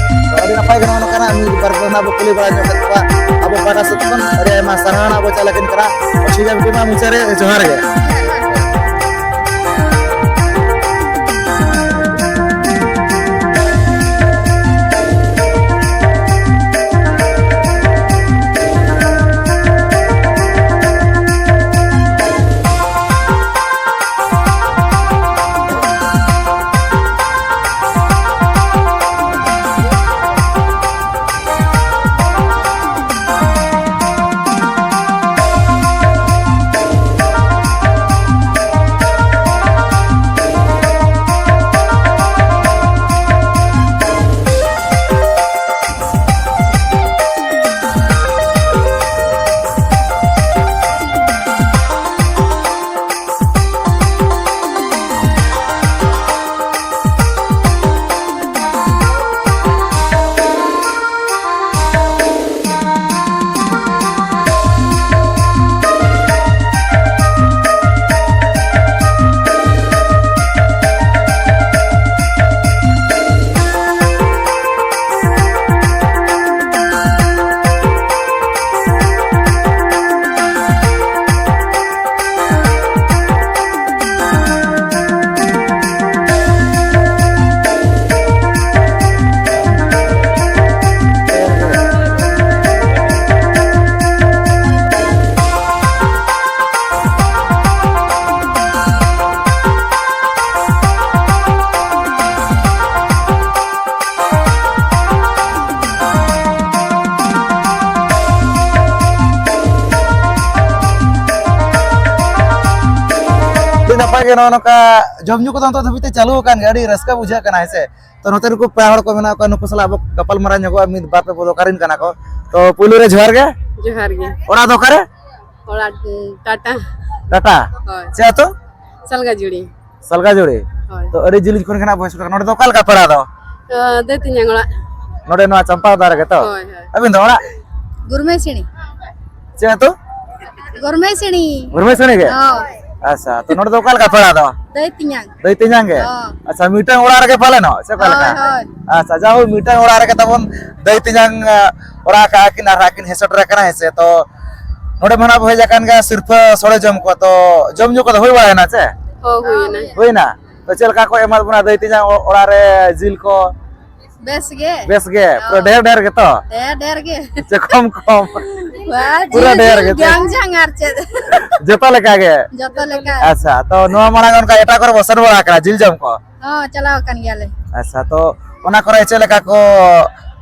ᱛᱚ ᱟᱹᱰᱤ ᱱᱟᱯᱟᱭ ᱜᱮ ᱱᱚᱜᱼᱚ ᱱᱚᱝᱠᱟᱱᱟᱜ ᱢᱤᱫ ᱵᱟᱨ ᱠᱚ ᱱᱟᱜ ᱵᱚ ᱠᱩᱞᱤ ᱵᱟᱲᱟ ᱧᱚᱜ ᱠᱮᱫ ᱠᱚᱣᱟ᱾ ᱟᱵᱚ ᱯᱟᱦᱴᱟ ᱥᱮᱫ ᱠᱷᱚᱱ ᱟᱹᱰᱤ ᱟᱭᱢᱟ ᱥᱟᱨᱦᱟᱣ ᱱᱟᱜ ᱵᱚ ᱪᱟᱞ ᱟᱹᱠᱤᱱ ᱠᱟᱱᱟ᱾ ᱴᱷᱤᱠ ᱜᱮᱭᱟ, ᱩᱱᱠᱩ ᱢᱟ ᱢᱩᱪᱟᱹᱫ ᱨᱮ ᱡᱚᱦᱟᱨ ᱜᱮ᱾ ᱟᱹᱰᱤ ᱱᱟᱯᱟᱭ ᱜᱮ ᱱᱚᱜᱼᱚ ᱱᱚᱝᱠᱟ ᱡᱚᱢ ᱧᱩ ᱠᱚᱫᱚ ᱱᱤᱛᱚᱜ ᱫᱷᱟᱹᱵᱤᱡ ᱛᱮ ᱪᱟᱹᱞᱩ ᱟᱠᱟᱱ ᱜᱮᱭᱟ᱾ ᱟᱹᱰᱤ ᱨᱟᱹᱥᱠᱟᱹ ᱵᱩᱡᱷᱟᱹᱜ ᱠᱟᱱᱟ, ᱦᱮᱸ ᱥᱮ? ᱛᱚ ᱱᱚᱛᱮ ᱱᱩᱠᱩ ᱯᱮᱲᱟ ᱦᱚᱲ ᱠᱚ ᱢᱮᱱᱟᱜ ᱠᱚᱣᱟ, ᱱᱩᱠᱩ ᱥᱟᱞᱟᱜ ᱟᱵᱚ ᱜᱟᱯᱟᱞ ᱢᱟᱨᱟᱣ ᱧᱚᱜᱚᱜᱼᱟ, ᱢᱤᱫ ᱵᱟᱨ ᱯᱮ ᱵᱚ ᱫᱚᱨᱠᱟᱨᱤᱱ ᱠᱟᱱᱟ ᱠᱚ᱾ ᱛᱚ ᱯᱩᱭᱞᱩ ᱨᱮ ᱡᱚᱦᱟᱨ ᱜᱮ᱾ ᱡᱚᱦᱟᱨ ᱜᱮ᱾ ᱚᱲᱟᱜ ᱫᱚ ᱚᱠᱟᱨᱮ? ᱚᱲᱟᱜ, ᱩᱸ, ᱴᱟᱴᱟ᱾ ᱴᱟᱴᱟ? ᱦᱳᱭ᱾ ᱪᱮᱫ ᱟᱹᱛᱩ? ᱥᱟᱞᱜᱟᱡᱩᱲᱤ᱾ ᱥᱟᱞᱜᱟᱡᱩᱲᱤ? ᱦᱳᱭ᱾ ᱛᱚ, ᱟᱹᱰᱤ ᱡᱤᱞᱤᱧ ᱠᱷᱚᱱ ᱜᱮ ᱱᱟᱜ ᱵᱚᱱ ᱥᱮᱴᱮᱨ ᱟᱠᱟᱱᱟ᱾ ᱱᱚᱰᱮ ᱫᱚ ᱚᱠᱟ ᱞᱮᱠᱟ ᱯᱮᱲᱟ ᱫᱚ? ᱚ, ᱫᱟᱹᱭ ᱛᱮᱧᱟᱝ ᱚᱲᱟᱜ᱾ ᱱᱚᱰᱮ ᱱᱚᱣᱟ ᱪᱟᱢᱯᱟ ᱫᱟ ᱨᱮᱜᱮ ᱛᱚ? ᱦᱳᱭ, ᱦᱳᱭ᱾ ᱟᱹᱵᱤᱱ ᱫᱚ ᱚᱲᱟᱜ? ᱜᱩᱨᱢᱮᱥᱤᱱᱤ᱾ ᱪᱮᱫ ᱟᱹᱛᱩ? ᱜᱩᱨᱢᱮᱥᱤᱱᱤ᱾ ᱜᱩᱨᱢᱮᱥᱤᱱᱤ ᱜᱮ? ᱦᱳᱭ᱾ ᱟᱪᱪᱷᱟ, ᱛᱚ, ᱱᱚᱰᱮ ᱫᱚ ᱚᱠᱟ ᱞᱮᱠᱟ ᱯᱮᱲᱟ ᱫᱚ? ᱫᱟᱹᱭ ᱛᱮᱧᱟᱝ᱾ ᱫᱟᱹᱭ ᱛᱮᱧᱟᱝ ᱜᱮ? ᱦᱚᱸ᱾ ᱟᱪᱪᱷᱟ, ᱢᱤᱫᱴᱟᱝ ᱚᱲᱟᱜ ᱨᱮᱜᱮ ᱯᱟᱞᱮᱱᱚᱜ, ᱥᱮ ᱚᱠᱟ ᱞᱮᱠᱟ? ᱦᱳᱭ, ᱦᱳᱭ᱾ ᱟᱪᱪᱷᱟ, ᱡᱟ ᱦᱳᱠ, ᱢᱤᱫᱴᱟᱝ ᱚᱲᱟᱜ ᱨᱮᱜᱮ ᱛᱟᱵᱚᱱ ᱫᱟᱹᱭ ᱛᱮᱧᱟᱝ, ᱟ, ᱚᱲᱟᱜ ᱟᱠᱟᱫ ᱟᱹᱠᱤᱱ ᱟᱨ ᱦᱟᱸᱜ ᱠᱤᱱ ᱦᱮᱡ ᱥᱮᱴᱮᱨ ᱟᱠᱟᱱᱟ, ᱦᱮᱸ ᱥᱮ? ᱛᱚ, ᱱᱚᱰᱮ ᱢᱟ ᱱᱟᱜ ᱵᱚ ᱦᱮᱡ ᱟᱠᱟᱱ ᱜᱮᱭᱟ ᱥᱤᱨᱯᱷᱟᱹ ᱥᱚᱲᱮ ᱡᱚᱢ ᱠᱚ, ᱛᱚ, ᱡᱚᱢ ᱧᱩ ᱠᱚᱫᱚ ᱦᱩᱭ ᱵᱟᱲᱟᱭᱮᱱᱟ ᱪᱮ? ᱦᱳᱭ, ᱦᱩᱭᱮᱱᱟ᱾ ᱦᱩᱭᱱᱟ? ᱛᱚ, ᱪᱮᱫ ᱞᱮᱠᱟ ᱠᱚ ᱮᱢᱟᱫ ᱵᱚᱱᱟ ᱫᱟᱹᱭ ᱛᱮᱧᱟᱝ ᱚ-, ᱚᱲᱟᱜ ᱨᱮ ᱡᱤᱞ ᱠᱚ? ᱵᱮᱥ ᱜᱮ᱾ ᱵᱮᱥ ᱜᱮ? ᱯᱩᱨᱟᱹ ᱦᱳᱭ᱾ ᱰᱷᱮᱨ ᱰᱷᱮᱨ ᱜᱮᱛᱚ? ᱰᱷᱮᱨ ᱰᱷᱮᱨ ᱜᱮ᱾ ᱥᱮ ᱠᱚᱢ ᱠᱚᱢ? ᱵᱟ, ᱯᱩᱨᱟᱹ ᱡᱤᱞ, ᱰᱷᱮᱨ ᱡᱤᱞ ᱜᱮᱛᱚ? ᱡᱟᱝ ᱡᱟᱝ ᱟᱨ ᱪᱮᱫ? ᱡᱚᱛᱚ ᱞᱮᱠᱟ ᱜᱮ? ᱡᱚᱛᱚ ᱞᱮᱠᱟ᱾ ᱟᱪᱪᱷᱟ, ᱛᱚ, ᱱᱚᱣᱟ ᱢᱟᱲᱟᱝ ᱚᱱᱠᱟ ᱮᱴᱟᱜ ᱠᱚᱨᱮ ᱵᱚ ᱥᱮᱱ ᱵᱟᱲᱟ ᱟᱠᱟᱱᱟ ᱡᱤᱞ ᱡᱚᱢ ᱠᱚ? ᱦᱚᱸ, ᱪᱟᱞᱟᱣ ᱟᱠᱟᱱ ᱜᱮᱭᱟᱞᱮ᱾ ᱟᱪᱪᱷᱟ, ᱛᱚ, ᱚᱱᱟ ᱠᱚᱨᱮ ᱪᱮᱫ ᱞᱮᱠᱟ ᱠᱚ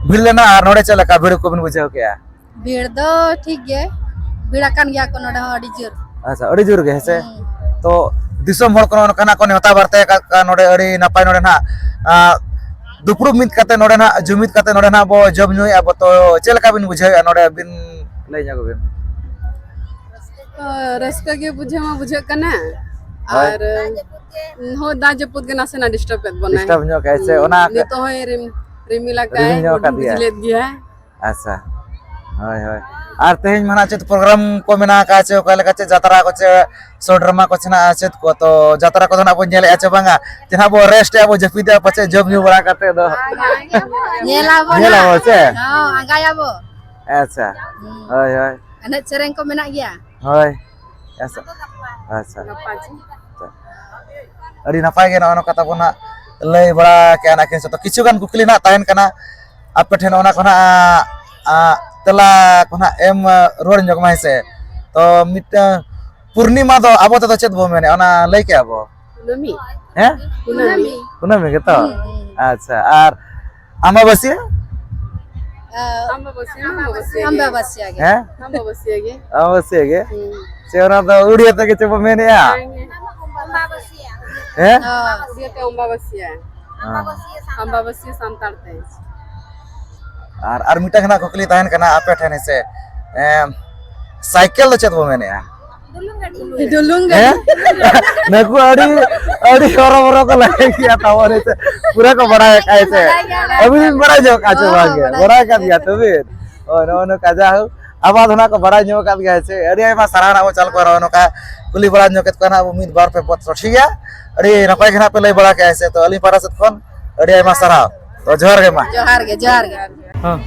ᱵᱷᱤᱲ ᱞᱮᱱᱟ ᱟᱨ ᱱᱚᱰᱮ ᱪᱮᱫ ᱞᱮᱠᱟ ᱵᱷᱤᱲ ᱠᱚᱵᱤᱱ ᱵᱩᱡᱷᱟᱹᱣ ᱠᱮᱜᱼᱟ? ᱵᱷᱤᱲ ᱫᱚ ᱴᱷᱤᱠ ᱜᱮ, ᱵᱷᱤᱲ ᱟᱠᱟᱱ ᱜᱮᱭᱟ ᱠᱚ ᱱᱚᱰᱮ ᱦᱚᱸ ᱟᱹᱰᱤ ᱡᱳᱨ᱾ ᱟᱪᱪᱷᱟ, ᱟᱹᱰᱤ ᱡᱳᱨ ᱜᱮ, ᱦᱮᱸ ᱥᱮ? ᱦᱩᱸ᱾ ᱛᱚ, ᱫᱤᱥᱚᱢ ᱦᱚᱲ ᱠᱚ ᱱᱚᱜᱼᱚ ᱱᱚᱝᱠᱟᱱᱟᱜ ᱠᱚ ᱱᱮᱣᱛᱟ ᱵᱟᱨᱛᱮ ᱟᱠᱟᱫ ᱠᱚᱣᱟ, ᱱᱚᱰᱮ ᱟᱹᱰᱤ ᱱᱟᱯᱟᱭ, ᱱᱚᱰᱮ ᱱᱟᱜ, ᱟ, ᱫᱩᱯᱲᱩᱵ ᱢᱤᱫ ᱠᱟᱛᱮ ᱱᱚᱰᱮ ᱱᱟᱜ, ᱡᱩᱢᱤᱫ ᱠᱟᱛᱮ ᱱᱚᱰᱮ ᱱᱟᱜ ᱵᱚ ᱡᱚᱢ ᱧᱩᱭᱮᱫᱼᱟ ᱵᱚ, ᱛᱚ, ᱪᱮᱫ ᱞᱮᱠᱟ ᱵᱤᱱ ᱵᱩᱡᱷᱟᱹᱣᱮᱫᱼᱟ? ᱱᱚᱰᱮ ᱟᱹᱵᱤᱱ ᱞᱟᱹᱭ ᱧᱚᱜ ᱵᱤᱱ᱾ ᱛᱚ, ᱨᱟᱹᱥᱠᱟᱹ ᱜᱮ ᱵᱩᱡᱷᱟᱹᱣ ᱢᱟ ᱵᱩᱡᱷᱟᱹᱜ ᱠᱟᱱᱟ᱾ ᱦᱳᱭ᱾ ᱟᱨ, ᱦᱳᱭ, ᱫᱟᱜ ᱡᱟᱹᱯᱩᱫ ᱜᱮ ᱱᱟᱥᱮᱱᱟᱜ ᱰᱤᱥᱴᱟᱵ ᱮᱫ ᱵᱚᱱᱟᱭ᱾ ᱰᱤᱥᱴᱟᱵ ᱧᱚᱜ ᱠᱟᱜᱼᱟᱭ ᱥᱮ, ᱦᱩᱸ, ᱚᱱᱟ ᱱᱤᱛᱚᱜ ᱦᱚᱸᱭ ᱨᱤᱢ-, ᱨᱤᱢᱤᱞ ᱟᱠᱟᱫ ᱨᱤᱢᱤᱞ ᱧᱚᱜ ᱦᱩᱰᱩᱨ ᱟᱠᱟᱫ ᱜᱮᱭᱟᱭ᱾ ᱵᱤᱡᱽᱞᱤᱭᱮᱫ ᱜᱮᱭᱟᱭ᱾ ᱟᱪᱪᱷᱟ, ᱦᱳᱭ, ᱦᱳᱭ᱾ ᱟᱨ ᱛᱮᱦᱮᱧ ᱢᱟ ᱱᱟᱜ ᱪᱮᱫ ᱯᱨᱳᱜᱨᱟᱢ ᱠᱚ ᱢᱮᱱᱟᱜ ᱟᱠᱟᱫ ᱪᱮ, ᱚᱠᱟ ᱞᱮᱠᱟ ᱪᱮᱫ ᱡᱟᱛᱨᱟ ᱠᱚ ᱪᱮ ᱥᱳ ᱰᱨᱟᱢᱟ ᱠᱚ ᱪᱮ ᱱᱟᱜ ᱪᱮᱫ ᱠᱚ, ᱛᱚ ᱡᱟᱛᱨᱟ ᱠᱚᱫᱚ ᱱᱟᱜ ᱵᱚᱱ ᱧᱮᱞᱮᱫᱼᱟ ᱪᱮ ᱵᱟᱝᱟ? ᱪᱮ ᱱᱟᱜ ᱵᱚ ᱨᱮᱥᱴ ᱮᱫᱼᱟ ᱵᱚ, ᱡᱟᱹᱯᱤᱫᱮᱜᱼᱟ ᱯᱟᱪᱮᱫ ᱡᱚᱢ ᱧᱩ ᱵᱟᱲᱟ ᱠᱟᱛᱮ ᱫᱚ᱾ ᱧᱮᱞ ᱟᱵᱚ ᱧᱮᱞ ᱱᱟᱜ᱾ ᱟᱵᱚ ᱪᱮ? ᱦᱚᱸ, ᱟᱸᱜᱟᱭᱟᱵᱚ᱾ ᱟᱪᱪᱷᱟ, ᱦᱩᱸ᱾ ᱦᱳᱭ, ᱦᱳᱭ᱾ ᱮᱱᱮᱡ ᱥᱮᱨᱮᱧ ᱠᱚ ᱢᱮᱱᱟᱜ ᱜᱮᱭᱟ᱾ ᱦᱳᱭ᱾ ᱟᱪᱪᱷᱟ᱾ ᱟᱪᱪᱷᱟ᱾ ᱜᱟᱯᱟ ᱡᱮ᱾ ᱟᱹᱰᱤ ᱱᱟᱯᱟᱭ ᱜᱮ ᱱᱚᱜᱼᱚ ᱱᱚᱝᱠᱟ ᱛᱟᱵᱚᱱ ᱦᱟᱸᱜ ᱞᱟᱹᱭ ᱵᱟᱲᱟ ᱠᱮᱜᱼᱟ ᱱᱟᱜ ᱠᱤᱱ ᱡᱚᱛᱚ᱾ ᱠᱤᱪᱷᱩ ᱜᱟᱱ ᱠᱩᱠᱞᱤ ᱱᱟᱜ ᱛᱟᱦᱮᱱ ᱠᱟᱱᱟ ᱟᱯᱮ ᱴᱷᱮᱱ, ᱚᱱᱟ ᱠᱚ ᱱᱟᱜ, ᱟ, ᱛᱮᱞᱟ ᱠᱚ ᱱᱟᱜ ᱮᱢ, ᱟ, ᱨᱩᱣᱟᱹᱲ ᱧᱚᱜ ᱢᱟ, ᱦᱮᱸ ᱥᱮ᱾ ᱛᱚ ᱢᱤᱫᱴᱟᱝ ᱯᱩᱨᱱᱤᱢᱟ ᱫᱚ ᱟᱵᱚ ᱛᱮᱫᱚ ᱪᱮᱫ ᱵᱚ ᱢᱮᱱᱮᱫᱼᱟ, ᱚᱱᱟ ᱞᱟᱹᱭ ᱠᱮᱜᱼᱟ ᱵᱚ? ᱠᱩᱱᱟᱹᱢᱤ᱾ ᱦᱮᱸ? ᱠᱩᱱᱟᱹᱢᱤ᱾ ᱠᱩᱱᱟᱹᱢᱤ ᱜᱮᱛᱚ? ᱦᱩᱸ, ᱦᱩᱸ᱾ ᱟᱪᱪᱷᱟ, ᱟᱨ ᱟᱢᱵᱟᱵᱟᱹᱥᱭᱟᱹ? ᱟᱢᱵᱟᱵᱟᱹᱥᱭᱟᱹ, ᱟᱢᱵᱟᱵᱟᱹᱥᱭᱟᱹ ᱜᱮ᱾ ᱟᱢᱵᱟᱵᱟᱹᱥᱭᱟᱹ ᱜᱮ᱾ ᱦᱮᱸ? ᱟᱢᱵᱟᱵᱟᱹᱥᱭᱟᱹ ᱜᱮ᱾ ᱟᱢᱵᱟᱵᱟᱹᱥᱭᱟᱹ ᱜᱮ? ᱦᱩᱸ᱾ ᱪᱮ ᱚᱱᱟ ᱫᱚ ᱩᱲᱤᱭᱟ ᱛᱮᱜᱮ ᱪᱮ ᱵᱚ ᱢᱮᱱᱮᱜᱼᱟ? ᱵᱟᱝ ᱜᱮ᱾ ᱦᱮᱸ? ᱦᱳᱭ, ᱩᱲᱤᱭᱟ ᱛᱮ ᱟᱢᱵᱟᱵᱟᱹᱥᱭᱟᱹ᱾ ᱦᱮᱸ᱾ ᱟᱢᱵᱟᱵᱟᱹᱥᱭᱟᱹ ᱥᱟᱱᱛᱟᱲ ᱛᱮ᱾ ᱟᱨ, ᱟᱨ ᱢᱤᱫᱴᱟᱝ ᱱᱟᱜ ᱠᱩᱠᱞᱤ ᱛᱟᱦᱮᱱ ᱠᱟᱱᱟ ᱟᱯᱮ ᱴᱷᱮᱱ, ᱦᱮᱸ ᱥᱮ? ᱮᱢ, ᱥᱟᱭᱠᱮᱞ ᱫᱚ ᱪᱮᱫ ᱵᱚ ᱢᱮᱱᱮᱜᱼᱟ? ᱰᱩᱞᱩᱝ ᱜᱟᱹᱰᱤ᱾ ᱦᱮᱸ? ᱱᱩᱠᱩ ᱟᱹᱰᱤ ᱟᱹᱰᱤ ᱦᱚᱨᱚ ᱵᱚᱨᱚ ᱠᱚ ᱞᱟᱹᱭ ᱜᱮᱭᱟ ᱛᱟᱵᱚᱱ ᱥᱮ᱾ ᱯᱩᱨᱟᱹ ᱠᱚ ᱵᱟᱲᱟᱭ ᱟᱠᱟᱫ ᱥᱮ᱾ ᱟᱹᱵᱤᱱ ᱵᱤᱱ ᱵᱟᱲᱟᱭ ᱧᱚᱜ ᱟᱠᱟᱫ ᱪᱮ ᱵᱟᱝ ᱜᱮ? ᱵᱟᱲᱟᱭ ᱟᱠᱟᱫ ᱜᱮᱭᱟ ᱛᱚᱵᱮ᱾ ᱦᱳᱭ, ᱱᱚᱜᱼᱚ ᱱᱚᱝᱠᱟ ᱡᱟᱭᱦᱳᱠ, ᱟᱵᱚ ᱫᱚ ᱱᱟᱜ ᱠᱚ ᱵᱟᱲᱟᱭ ᱧᱚᱜ ᱟᱠᱟᱫ ᱜᱮᱭᱟ ᱥᱮ᱾ ᱟᱹᱰᱤ ᱟᱭᱢᱟ ᱥᱟᱨᱦᱟᱣ ᱱᱟᱜ ᱵᱚ ᱪᱟᱞ ᱠᱚᱣᱟ ᱱᱚᱜᱼᱚ ᱱᱚᱝᱠᱟ ᱠᱩᱞᱤ ᱵᱟᱲᱟ ᱧᱚᱜ ᱠᱮᱫ ᱠᱚᱣᱟ ᱱᱟᱜ ᱵᱚ ᱢᱤᱫ ᱵᱟᱨ ᱯᱮ ᱯᱚᱫ ᱠᱚ, ᱴᱷᱤᱠ ᱜᱮᱭᱟ? ᱟᱹᱰᱤ ᱱᱟᱯᱟᱭ ᱜᱮ ᱱᱟᱜ ᱯᱮ ᱞᱟᱹᱭ ᱵᱟᱲᱟ ᱠᱮᱫᱼᱟ ᱥᱮ᱾ ᱛᱚ ᱟᱹᱞᱤᱧ ᱯᱟᱦᱴᱟ ᱥᱮᱫ ᱠᱷᱚᱱ ᱟᱹᱰᱤ ᱟᱭᱢᱟ ᱥᱟᱨᱦᱟᱣ᱾ ᱛᱚ ᱡᱚᱦᱟᱨ ᱜᱮ ᱢᱟ᱾ ᱡᱚᱦᱟᱨ ᱜᱮ, ᱡᱚᱦᱟᱨ ᱜᱮ᱾ ᱦᱮᱸ᱾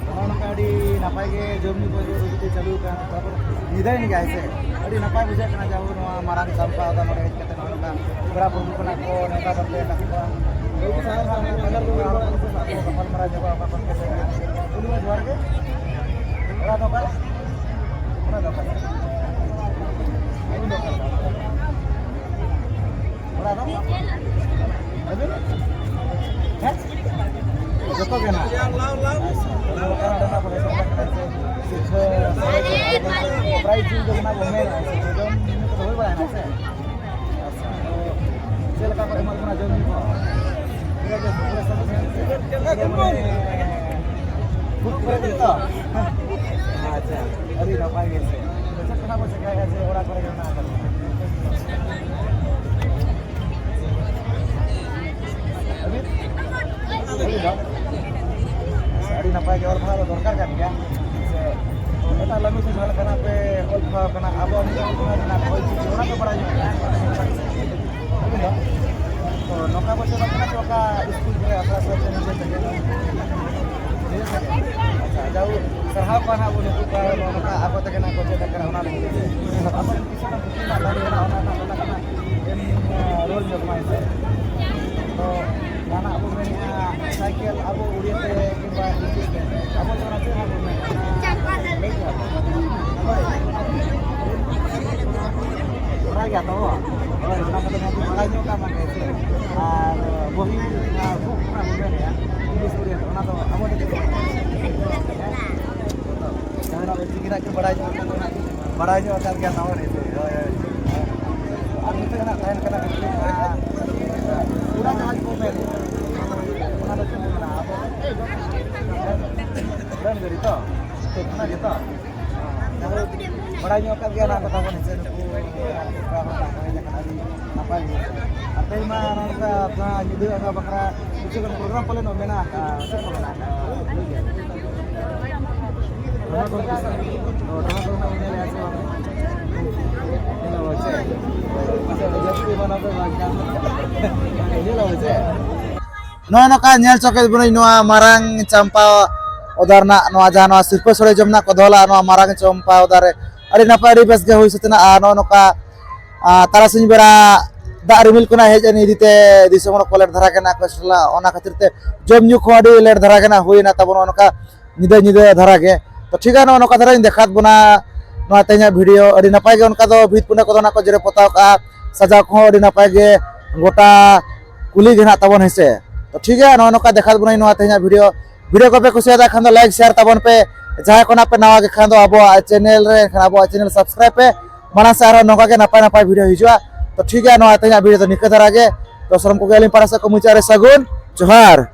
ᱱᱚᱜᱼᱚ ᱱᱚᱝᱠᱟ ᱟᱹᱰᱤ ᱱᱟᱯᱟᱭ ᱜᱮ ᱡᱚᱢ ᱧᱩ ᱠᱚ ᱡᱚ ᱵᱤᱞᱤ ᱪᱟᱹᱞᱩ ᱟᱠᱟᱱᱟ᱾ ᱛᱟᱨᱯᱚᱨ ᱧᱤᱫᱟᱹᱭᱮᱱ ᱜᱮᱭᱟ ᱥᱮ, ᱟᱹᱰᱤ ᱱᱟᱯᱟᱭ ᱵᱩᱡᱷᱟᱹᱜ ᱠᱟᱱᱟ ᱡᱮ ᱟᱵᱚ ᱱᱚᱣᱟ ᱢᱟᱨᱟᱝ ᱪᱟᱢᱯᱟ ᱟᱫᱟ ᱱᱚᱰᱮ ᱦᱮᱡ ᱠᱟᱛᱮ ᱱᱚᱜᱼᱚ ᱱᱚᱝᱠᱟ ᱯᱮᱲᱟ ᱯᱨᱚᱵᱷᱩ ᱠᱚ ᱱᱟᱜ ᱠᱚ ᱱᱮᱣᱛᱟ ᱵᱟᱨᱛᱮ ᱟᱠᱟᱫ ᱠᱚᱣᱟ᱾ ᱩᱱᱠᱩ ᱥᱟᱶ ᱥᱟᱶ ᱱᱟᱜ ᱱᱟᱜᱟᱨ ᱨᱮᱱ ᱦᱚᱲ ᱠᱚ ᱥᱟᱶ ᱠᱚ ᱜᱟᱯᱟᱞᱢᱟᱨᱟᱣ ᱧᱚᱜᱚᱜᱼᱟ ᱚᱠᱟ ᱠᱷᱚᱱ ᱯᱮ ᱥᱮᱴᱮᱨ ᱮᱱᱟ᱾ ᱠᱩᱞᱤ ᱢᱮ ᱡᱚᱦᱟᱨ ᱜᱮ᱾ ᱚᱲᱟᱜ ᱫᱚ ᱚᱠᱟᱨᱮ? ᱚᱲᱟᱜ ᱫᱚ ᱚᱠᱟᱨᱮ? ᱟᱹᱵᱤᱱ ᱫᱚ ᱚᱠᱟᱨᱮ? ᱚᱲᱟᱜ ᱫᱚ? ᱟᱹᱵᱤᱱ? ᱦᱮᱸ? ᱡᱚᱛᱚ ᱜᱮ ᱱᱟᱜ᱾ ᱟᱪᱪᱷᱟ᱾ ᱛᱟᱦᱞᱮ ᱚᱠᱟ ᱨᱮ ᱱᱟᱜ ᱵᱚᱞᱮ ᱥᱟᱯᱲᱟᱜ ᱠᱟᱱᱟ ᱥᱮ ᱥᱤᱨᱯᱟᱹ ᱥᱚᱲᱮ ᱠᱚ ᱟᱨ ᱵᱟᱝ prize ᱡᱤᱞ ᱫᱚ ᱚᱱᱟ ᱵᱚ ᱢᱮᱱᱟ, ᱥᱤᱨᱯᱟᱹ ᱡᱚᱢ ᱧᱩ ᱠᱚᱫᱚ ᱦᱩᱭ ᱵᱟᱲᱟᱭᱮᱱᱟ ᱥᱮ? ᱟᱪᱪᱷᱟ᱾ ᱛᱚ ᱪᱮᱫ ᱞᱮᱠᱟ ᱠᱚ ᱮᱢᱟ ᱵᱚᱱᱟ ᱡᱚᱢ ᱧᱩ ᱠᱚ? ᱯᱩᱨᱟᱹ ᱜᱮ ᱯᱩᱨᱟᱹ ᱥᱟᱯᱷᱟ ᱥᱟᱹᱯᱷᱤ? ᱢᱟᱱᱮ ᱵᱩᱠ ᱯᱮᱨᱮᱡ ᱜᱮᱛᱚ? ᱟᱪᱪᱷᱟ, ᱟᱹᱰᱤ ᱱᱟᱯᱟᱭ ᱜᱮ ᱥᱮ᱾ ᱪᱮᱫ ᱠᱚ ᱱᱟᱜ ᱵᱚ ᱪᱮᱠᱟᱭᱮᱫᱼᱟ ᱡᱮ ᱚᱲᱟᱜ ᱠᱚᱨᱮ ᱜᱮ ᱢᱮᱱᱟᱜ ᱟᱠᱟᱫ ᱵᱚᱱᱟ? ᱟᱹᱵᱤᱱ? ᱟᱹᱵᱤᱱ ᱫᱚ? ᱟᱹᱰᱤ ᱱᱟᱯᱟᱭ ᱜᱮ, ᱚᱞ ᱯᱟᱲᱦᱟᱣ ᱫᱚ ᱫᱚᱨᱠᱟᱨ ᱠᱟᱱ ᱜᱮᱭᱟ᱾ ᱥᱮ ᱮᱴᱟᱜ ᱞᱟᱹᱢᱤ ᱥᱮ ᱡᱟᱦᱟᱸ ᱞᱮᱠᱟᱱᱟᱜ ᱯᱮ ᱚᱞ ᱯᱟᱲᱦᱟᱣ ᱠᱟᱱᱟ, ᱟᱵᱚᱣᱟᱜ ᱱᱤᱡᱮᱨ ᱚᱞ ᱯᱟᱲᱦᱟᱣ ᱨᱮᱱᱟᱜ ᱚᱞ ᱪᱤᱠᱤ, ᱚᱱᱟ ᱠᱚ ᱵᱟᱲᱟᱭ ᱧᱚᱜ ᱠᱟᱱᱟ᱾ ᱟᱹᱵᱤᱱ ᱫᱚ? ᱛᱚ, ᱱᱚᱝᱠᱟ ᱵᱚ ᱪᱟᱞᱟᱜ ᱠᱟᱱᱟ ᱥᱮ ᱚᱠᱟ ᱥᱠᱩᱞ ᱠᱚᱨᱮ ᱟᱥᱲᱟ ᱠᱚᱨᱮ ᱱᱤᱡᱮ ᱛᱮᱜᱮ? ᱱᱤᱡᱮ ᱛᱮᱜᱮ? ᱟᱪᱪᱷᱟ, ᱡᱟᱦᱳᱠ, ᱥᱟᱨᱦᱟᱣ ᱠᱚᱣᱟ ᱱᱟᱦᱟᱜ ᱵᱚᱱ ᱱᱩᱠᱩ ᱠᱚ, ᱱᱚᱜᱼᱚ ᱱᱚᱝᱠᱟ ᱟᱠᱚ ᱛᱮᱜᱮ ᱱᱟᱦᱟᱜ ᱠᱚ ᱪᱮᱫ ᱟᱠᱟᱱᱟ, ᱚᱱᱟ ᱞᱟᱹᱜᱤᱫ ᱛᱮ᱾ ᱟᱵᱚ ᱠᱤᱪᱷᱩ ᱜᱟᱱ ᱯᱩᱛᱷᱤ ᱨᱮᱱᱟᱜ ᱞᱟᱹᱭ ᱢᱮᱱᱟᱜᱼᱟ, ᱚᱱᱟ ᱨᱮᱱᱟᱜ ᱚᱱᱟ ᱠᱟᱱᱟ, ᱮᱢ, ᱨᱳᱞ ᱧᱚᱜ ᱢᱟᱭ ᱥᱮ᱾ ᱛᱚ, ᱡᱟᱦᱟᱱᱟᱜ ᱵᱚᱱ ᱢᱮᱱᱮᱫᱼᱟ, ᱥᱟᱭᱠᱮᱞ ᱟᱵᱚ ᱩᱲᱤᱭᱟ ᱛᱮ ᱠᱤᱝᱵᱟ ᱤᱝᱞᱤᱥ ᱛᱮ, ᱟᱵᱚ ᱫᱚ ᱚᱱᱟ ᱪᱮᱫ ᱦᱚᱸ ᱵᱟᱵᱚᱱ ᱢᱮᱱᱮᱫᱼᱟ, ᱚᱱᱟ ᱞᱟᱹᱭ ᱠᱮᱫᱟ ᱵᱚᱱ᱾ ᱦᱳᱭ᱾ ᱵᱟᱲᱟᱭ ᱜᱮᱭᱟ ᱛᱚ? ᱦᱳᱭ, ᱚᱱᱟ ᱠᱚᱫᱚ ᱵᱟᱲᱟᱭ ᱧᱚᱜ ᱠᱟᱜ ᱢᱟ ᱦᱮᱸ ᱥᱮ᱾ ᱟᱨ ᱵᱚᱦᱤ, ᱚᱱᱟ ᱵᱩᱠ ᱚᱱᱟ ᱵᱚᱱ ᱢᱮᱱᱮᱫᱼᱟ, ᱤᱝᱞᱤᱥ ᱩᱲᱤᱭᱟ ᱛᱮ, ᱚᱱᱟ ᱫᱚ ᱟᱵᱚ ᱫᱚ ᱪᱮᱫ ᱵᱚᱱ ᱢᱮᱱᱟ? ᱡᱟᱦᱟᱱᱟᱜ ᱚᱞ ᱪᱤᱠᱤ ᱨᱮᱱᱟᱜ ᱜᱮ ᱵᱟᱲᱟᱭ ᱧᱚᱜ ᱠᱟᱱ ᱛᱟᱵᱚᱱᱟ, ᱵᱟᱲᱟᱭ ᱧᱚᱜ ᱟᱠᱟᱫ ᱜᱮᱭᱟ ᱛᱟᱵᱚᱱ ᱦᱮᱸ ᱥᱮ᱾ ᱦᱳᱭ, ᱦᱳᱭ᱾ ᱟᱨ ᱱᱤᱛᱚᱜ ᱦᱟᱸᱜ ᱛᱟᱦᱮᱱ ᱠᱟᱱᱟ ᱠᱟᱹᱴᱤᱡ, ᱟᱨ ᱚᱱᱟ ᱡᱟᱦᱟᱸ ᱠᱚ ᱢᱮᱱ, ᱚᱱᱟ ᱫᱚ ᱪᱮᱫ ᱠᱚ ᱢᱮᱱᱟ? ᱟᱵᱚ ᱩᱰᱟᱹᱱ ᱜᱟᱹᱰᱤ ᱛᱚ? ᱚᱱᱟ ᱜᱮᱛᱚ? ᱵᱟᱲᱟᱭ ᱧᱚᱜ ᱟᱠᱟᱫ ᱜᱮᱭᱟ ᱱᱟᱦᱟᱜ ᱠᱟᱛᱷᱟ ᱵᱚᱱ ᱦᱮᱸᱥᱮ, ᱱᱩᱠᱩ ᱦᱚᱲ ᱠᱚ ᱦᱮᱡ ᱟᱠᱟᱱᱟ, ᱟᱹᱰᱤ ᱱᱟᱯᱟᱭ ᱜᱮ᱾ ᱟᱨ ᱛᱮᱦᱮᱧ ᱢᱟ ᱱᱚᱝᱠᱟ ᱡᱟᱦᱟᱸ ᱧᱤᱫᱟᱹ ᱟᱸᱜᱟ ᱵᱟᱠᱷᱨᱟ ᱠᱤᱪᱷᱩ ᱜᱟᱱ ᱯᱨᱳᱜᱨᱟᱢ ᱯᱟᱞᱮᱱ ᱢᱮᱱᱟᱜ ᱟᱠᱟᱫᱼᱟ, ᱪᱮᱫ ᱠᱚ ᱢᱮᱱᱟᱜ ᱟᱠᱟᱫᱼᱟ? ᱚᱱᱟ ᱠᱚ ᱚ, ᱱᱚᱣᱟ ᱠᱚ ᱱᱟᱦᱟᱜ ᱧᱮᱞᱮᱫᱼᱟ ᱥᱮ ᱵᱟᱝ? ᱧᱮᱞᱚᱜᱼᱟ ᱪᱮ? ᱧᱮᱞᱚᱜᱼᱟ ᱪᱮ? ᱱᱚᱜᱼᱚ ᱱᱚᱝᱠᱟ ᱧᱮᱞ ᱪᱚ ᱠᱮᱫ ᱵᱚᱱᱟᱹᱧ ᱱᱚᱣᱟ ᱢᱟᱨᱟᱝ ᱪᱟᱢᱯᱟ ᱚᱫᱟ ᱨᱮᱱᱟᱜ ᱱᱚᱣᱟ ᱡᱟᱦᱟᱸ ᱱᱚᱣᱟ ᱥᱤᱨᱯᱟᱹ ᱥᱳᱲᱮ ᱡᱚᱢ ᱨᱮᱱᱟᱜ ᱠᱚ ᱫᱚᱦᱚ ᱞᱮᱫᱼᱟ, ᱱᱚᱣᱟ ᱢᱟᱨᱟᱝ ᱪᱟᱢᱯᱟ ᱚᱫᱟ ᱨᱮ ᱟᱹᱰᱤ ᱱᱟᱯᱟᱭ, ᱟᱹᱰᱤ ᱵᱮᱥ ᱜᱮ ᱦᱩᱭ ᱥᱟᱹᱛ ᱮᱱᱟ᱾ ᱟᱨ ᱱᱚᱜᱼᱚ ᱱᱚᱝᱠᱟ, ᱟᱨ ᱛᱟᱨᱟᱥᱤᱧ ᱵᱮᱲᱟ ᱫᱟᱜ ᱨᱤᱢᱤᱞ ᱠᱚ ᱱᱟᱜ ᱦᱮᱡ ᱮᱱ ᱤᱫᱤ ᱛᱮ ᱫᱤᱥᱚᱢ ᱦᱚᱲ ᱠᱚ ᱞᱮᱴ ᱫᱷᱟᱨᱟ ᱜᱮ ᱱᱟᱜ ᱠᱚ ᱥᱮᱴᱮᱨ ᱞᱮᱱᱟ᱾ ᱚᱱᱟ ᱠᱷᱟᱹᱛᱤᱨ ᱛᱮ ᱡᱚᱢ ᱧᱩ ᱠᱚᱦᱚᱸ ᱟᱹᱰᱤ ᱞᱮᱴ ᱫᱷᱟᱨᱟ ᱜᱮ ᱱᱟᱜ ᱦᱩᱭᱱᱟ ᱛᱟᱵᱚᱱ, ᱱᱚᱜᱼᱚ ᱱᱚᱝᱠᱟ ᱧᱤᱫᱟᱹ, ᱧᱤᱫᱟᱹ ᱫᱷᱟᱨᱟ ᱜᱮ᱾ ᱛᱚ ᱴᱷᱤᱠ ᱜᱮᱭᱟ, ᱱᱚᱜᱼᱚ ᱱᱚᱝᱠᱟ ᱫᱷᱟᱨᱟᱧ ᱫᱮᱠᱷᱟᱣᱟᱫ ᱵᱚᱱᱟ ᱱᱚᱣᱟ ᱛᱮᱦᱮᱧᱟᱜ ᱵᱷᱤᱰᱤᱭᱳ᱾ ᱟᱹᱰᱤ ᱱᱟᱯᱟᱭ ᱜᱮ ᱚᱱᱠᱟ ᱫᱚ ᱵᱷᱤᱛ ᱯᱤᱸᱰᱟᱹ ᱠᱚᱫᱚ ᱱᱟᱜ ᱠᱚ ᱡᱮᱨᱮᱲ ᱯᱚᱛᱟᱣ ᱠᱟᱜᱼᱟ, ᱥᱟᱡᱟᱣ ᱠᱚᱦᱚᱸ ᱟᱹᱰᱤ ᱱᱟᱯᱟᱭ ᱜᱮ, ᱜᱚᱴᱟ ᱠᱩᱞᱦᱤ ᱜᱮ ᱱᱟᱜ ᱛᱟᱵᱚᱱ ᱦᱮᱸᱥᱮ᱾ ᱛᱚ ᱴᱷᱤᱠ ᱜᱮᱭᱟ, ᱱᱚᱜᱼᱚ ᱱᱚᱝᱠᱟ ᱫᱮᱠᱷᱟᱣᱟᱫ ᱵᱚᱱᱟᱧ ᱱᱚᱣᱟ ᱛᱮᱦᱮᱧᱟᱜ ᱵᱷᱤᱰᱤᱭᱳ᱾ ᱵᱷᱤᱰᱤᱭᱳ ᱠᱚᱯᱮ ᱠᱩᱥᱤᱭᱟᱫᱟ ᱠᱷᱟᱱ ᱫᱚ ᱞᱟᱭᱤᱠ, ᱥᱮᱭᱟᱨ ᱛᱟᱵᱚᱱ ᱯᱮ᱾ ᱡᱟᱦᱟᱸᱭ ᱠᱚ ᱱᱟᱜ ᱯᱮ ᱱᱟᱣᱟ ᱜᱮ ᱠᱷᱟᱱ ᱫᱚ ᱟᱵᱚᱣᱟᱜ ᱪᱮᱱᱮᱞ ᱨᱮ, ᱮᱱᱠᱷᱟᱱ ᱟᱵᱚᱣᱟᱜ ᱪᱮᱱᱮᱞ ᱥᱟᱵᱥᱠᱨᱟᱭᱤᱵ ᱯᱮ᱾ ᱢᱟᱲᱟᱝ ᱥᱮᱫ ᱟᱨᱦᱚᱸ ᱱᱚᱝᱠᱟ ᱜᱮ ᱱᱟᱯᱟᱭ ᱱᱟᱯᱟᱭ ᱵᱷᱤᱰᱤᱭᱳ ᱦᱤᱡᱩᱜᱼᱟ᱾ ᱛᱚ ᱴᱷᱤᱠ ᱜᱮᱭᱟ, ᱱᱚᱣᱟ ᱛᱮᱦᱮᱧᱟᱜ ᱵᱷᱤᱰᱤᱭᱳ ᱫᱚ ᱱᱤᱝᱠᱟᱹ ᱫᱷᱟᱨᱟ ᱜᱮ᱾ ᱛᱚ ᱥᱟᱱᱟᱢ ᱠᱚᱜᱮ ᱟᱹᱞᱤᱧ ᱯᱟᱦᱴᱟ ᱥᱮᱫ ᱠᱷᱚᱱ ᱢᱩᱪᱟᱹᱫ ᱨᱮ ᱥᱟᱹᱜᱩᱱ ᱡᱚᱦᱟᱨ᱾